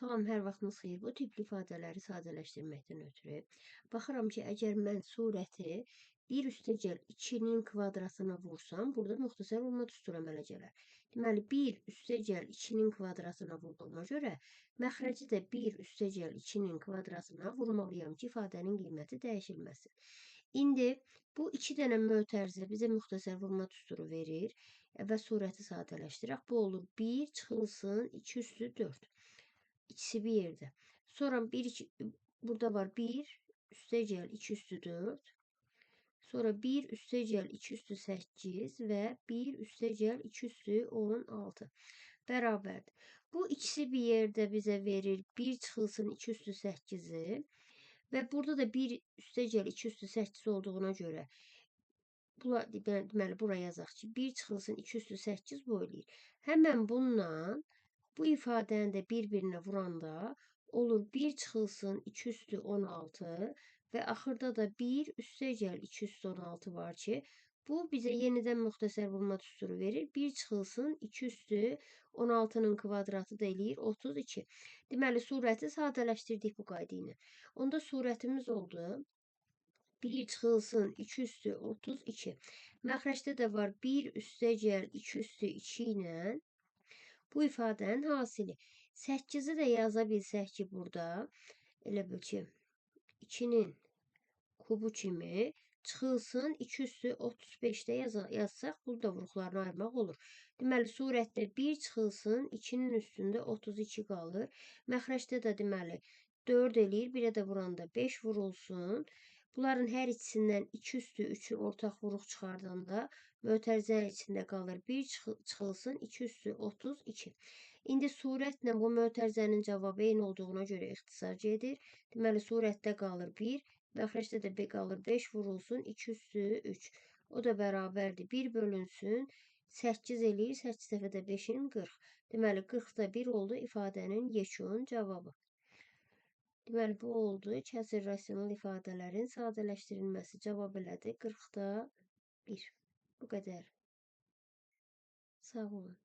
Salam, hər vaxtınız xeyir. Bu tipli ifadələri sadələşdirməkdən ötürü baxıram ki, əgər mən surəti 1 üstəgəl 2-nin kvadratına vursam, burada müxtəsər vurma düsturu əmələ gələr. Deməli, 1 üstəgəl 2-nin kvadratına vurduğuma görə məxrəci də 1 üstəgəl 2-nin kvadratına vurmalıyam ki, ifadənin qiyməti dəyişilməsin. İndi bu iki dənə mötərizə bizə müxtəsər vurma düsturu verir və surəti sadələşdirək. Bu olur 1 çıxılsın 2 üstü 4. İkisi bir yerdə. Sonra 1, 2, burada var 1 üstəgəl 2 üstü 4. Sonra 1 üstəgəl 2 üstü 8 və 1 üstəgəl 2 üstü 16 bərabərdir. Bu ikisi bir yerdə bizə verir 1 çıxılsın 2 üstü 8-i və burada da 1 üstəgəl 2 üstü 8 olduğuna görə deməli bura yazaq ki, 1 çıxılsın 2 üstü 8 bu eləyir. Həmən bununla bu ifadəni də bir-birinə vuranda olur 1 çıxılsın 2 üstü 16 və axırda da 1 üstəgəl 2 üstü 16 var ki, bu bizə yenidən müxtəsər vurma düsturu verir. 1 çıxılsın 2 üstü 16-nın kvadratı da eləyir 32. Deməli, surəti sadələşdirdik bu qayda ilə. Onda surətimiz oldu 1 çıxılsın 2 üstü 32. Məxrəcdə də var 1 üstəgəl 2 üstü 2 ilə bu ifadənin hasili. 8-i də yaza bilsək ki, burada elə bil ki, 2-nin kubu kimi çıxılsın 2 üstü 35-də yazsaq, bunu da vuruqlarını ayırmaq olur. Deməli, surətdə 1 çıxılsın 2-nin üstündə 32 qalır. Məxrəcdə də deməli 4 eləyir, 1-ə də vuranda 5 vurulsun. Bunların hər ikisindən 2 üstü 3-ü ortaq vuruq çıxardanda mötərizənin içində qalır 1 çıxılsın 2 üstü 32. İndi surətlə bu mötərizənin cavabı eyni olduğuna görə ixtisar gedir. Deməli, surətdə qalır 1, məxrəcdə də qalır 5 vurulsun 2 üstü 3. O da bərabərdir. 1 bölünsün 8 eləyir. 8 dəfə də 5-in 40. Deməli, 40-da 1 oldu ifadənin yekun cavabı. Deməli, bu oldu kəsr rasional ifadələrin sadələşdirilməsi. Cavab elədi 40-da 1. Bu qədər. Sağ olun.